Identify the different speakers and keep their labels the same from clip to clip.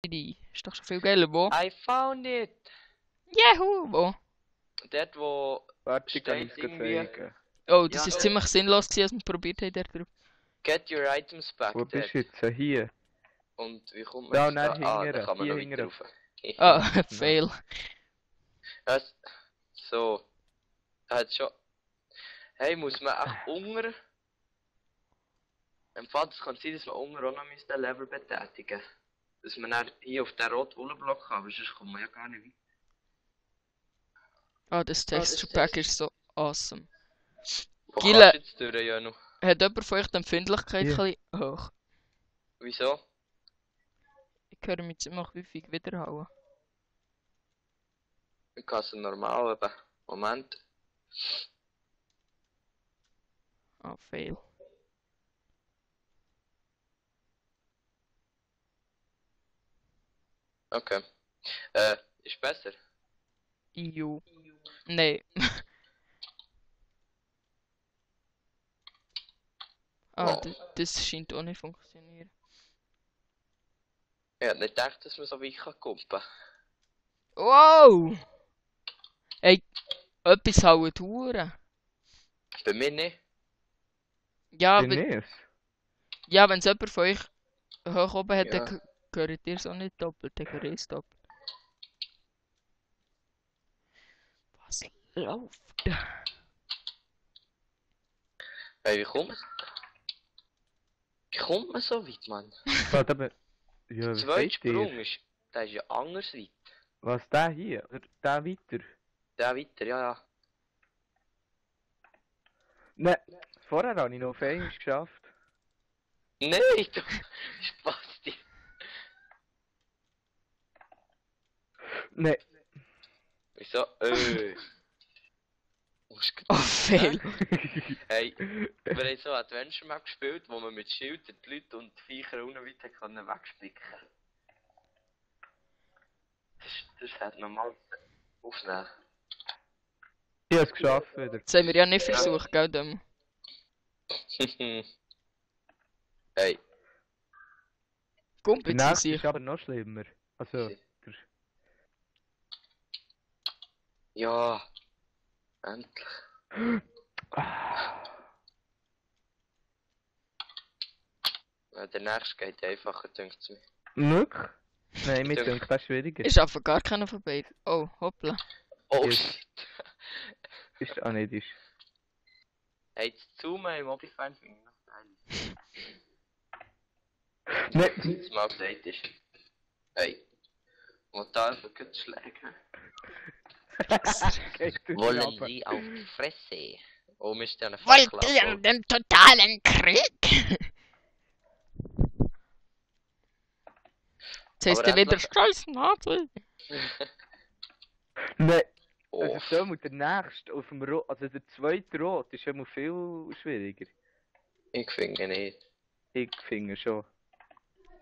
Speaker 1: Ist doch schon viel geiler. Wo?
Speaker 2: I found it!
Speaker 1: Juhu, wo?
Speaker 2: Dort, wo
Speaker 3: Warte, ich kann
Speaker 2: steht
Speaker 3: es
Speaker 2: irgendwie...
Speaker 3: zeigen.
Speaker 1: Oh, das
Speaker 2: Ja,
Speaker 1: ist ziemlich sinnlos gewesen, als wir probiert haben, dort drauf.
Speaker 2: Get your items back
Speaker 3: Wo
Speaker 2: dort.
Speaker 3: bist du jetzt? Hier.
Speaker 2: Und wie kommt
Speaker 3: Da,
Speaker 2: man
Speaker 3: nein,
Speaker 2: da? Ah,
Speaker 3: hingern,
Speaker 2: da kann man
Speaker 3: hier
Speaker 2: noch weiter
Speaker 3: hingern.
Speaker 2: rauf.
Speaker 1: Ah, fail.
Speaker 2: Das, so. Hat schon... Hey, muss man echt unter... Im Fall, es kann sein, dass man unten auch noch den Level betätigen müsste. Dass man dann hier auf den roten Wollblock kann, aber sonst kommt man ja gar nicht weiter.
Speaker 1: Ah, das Texture Pack ist so awesome.
Speaker 2: Wo
Speaker 1: Gile.
Speaker 2: kannst du jetzt durch, Janu?
Speaker 1: Hat jemand von euch die Empfindlichkeit
Speaker 3: Ja.
Speaker 1: ein bisschen hoch?
Speaker 2: Wieso?
Speaker 1: Ich höre mich ziemlich häufig wiederhauen.
Speaker 2: Ich kann es normal eben. Moment.
Speaker 1: Ah, fail.
Speaker 2: Okay. Ist besser?
Speaker 1: Ju. Nein. Ah,
Speaker 2: Oh.
Speaker 1: das scheint auch nicht funktionieren.
Speaker 2: Ich hätte nicht gedacht, dass man so weit kann kumpen.
Speaker 1: Wow! Ey, etwas hauen Touren.
Speaker 2: Bei mir nicht.
Speaker 1: Ja,
Speaker 3: Bin ich es?
Speaker 1: ja, wenn es jemand von euch hoch oben hat,
Speaker 2: Ja.
Speaker 1: dann gehört ihr es auch nicht doppelt, dann gehört ihr es doppelt. Was läuft?
Speaker 2: Hey, wie kommt man so weit, Mann?
Speaker 3: Warte, aber... Ja, was
Speaker 2: Zwei
Speaker 3: seht
Speaker 2: Sprung
Speaker 3: ihr?
Speaker 2: ist... Der ist ja anders weit.
Speaker 3: Was, der hier? Oder der weiter?
Speaker 2: Der weiter, ja.
Speaker 3: Nein, vorher habe ich noch auf einmal geschafft.
Speaker 2: Nein, du... Spasti.
Speaker 3: Nein.
Speaker 2: Wieso?
Speaker 1: Oh, fail.
Speaker 2: Hey, wir haben so Adventure Map gespielt, wo man mit Schild die Leute und die Viecher unten weiter können wegspicken. Das hat man mal aufnehmen.
Speaker 3: Ich habe es geschafft wieder.
Speaker 1: Das haben wir ja nicht versucht, gell, dem?
Speaker 2: Hey,
Speaker 1: Kumpel
Speaker 3: Der
Speaker 1: zu
Speaker 3: nächste
Speaker 1: sich.
Speaker 3: ist aber noch schlimmer. Also, der...
Speaker 2: ja. Endlich. Ja, der nächste geht einfacher, denkt es mir.
Speaker 3: Wirklich? Nein, mir denkt das schwieriger.
Speaker 1: Ist einfach gar keiner von beiden. Oh, hoppla.
Speaker 2: Oh
Speaker 3: Yes.
Speaker 2: shit.
Speaker 3: Ist auch nicht.
Speaker 2: Hey, das Zoomen im Mobify finde ich noch geil.
Speaker 3: Nein.
Speaker 2: Das mal update ist. Hey. Und da einfach gut schlägen. Wollen Sie auf die Fresse? Oh, müsst ihr eine
Speaker 1: Wollt
Speaker 2: Fackel
Speaker 1: ihr
Speaker 2: abholen?
Speaker 1: den totalen Krieg? Jetzt heißt
Speaker 2: Aber
Speaker 1: er
Speaker 2: er hat
Speaker 1: wieder
Speaker 2: noch-
Speaker 1: Scheiß Nazi.
Speaker 3: Nein.
Speaker 2: Oh,
Speaker 3: Also so mit der nächste auf dem Rot, also der zweite Rot ist immer viel schwieriger.
Speaker 2: ich finde nicht.
Speaker 3: Ich finde schon.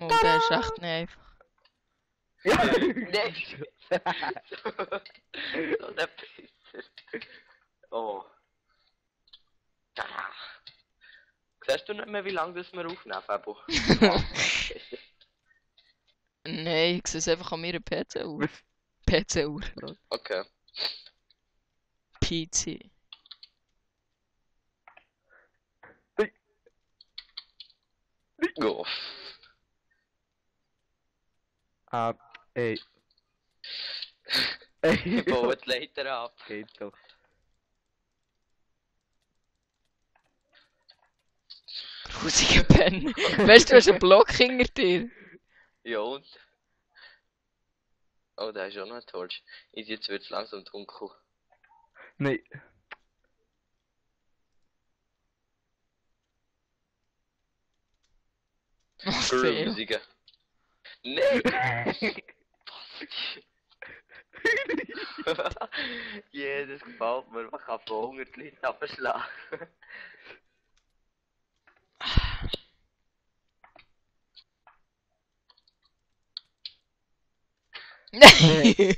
Speaker 1: Oh, der ist echt nicht einfach.
Speaker 2: Nein! So der Pisser. Oh. Ah. Siehst du nicht mehr, wie lange das wir aufnehmen, Fabo?
Speaker 1: Nein, ich sehe es einfach an meiner PC-Uhr.
Speaker 3: Was?
Speaker 1: PC-Uhr.
Speaker 2: Okay.
Speaker 1: PC.
Speaker 2: Go.
Speaker 3: Ah, ey. Ey,
Speaker 2: Ich baue die Leiter ab.
Speaker 3: geht doch.
Speaker 1: Grusiger Ben. Weißt du, du hast einen Block hinter dir.
Speaker 2: Ja und? Oh, da ist auch noch ein Torch. Jetzt wird es langsam dunkel.
Speaker 3: Nein.
Speaker 1: Oh, fail.
Speaker 2: Grusige. Nein! Yeah, das gefällt mir. Man kann von Hunger die Leute abschlagen.
Speaker 1: Nein!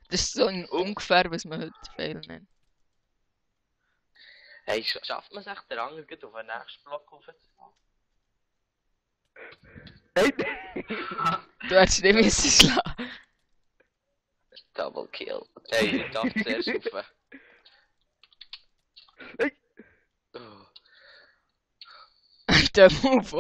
Speaker 1: Das ist so ungefähr, was man heute fail nennt.
Speaker 2: Hey, schafft man es echt, den anderen gleich auf den nächsten Block aufzufahren?
Speaker 3: Hey!
Speaker 1: Du hättest nicht müssen schlagen.
Speaker 2: Double Kill. Hey, ich darf zuerst rauf.
Speaker 3: Hey!
Speaker 2: Oh.
Speaker 1: Der Move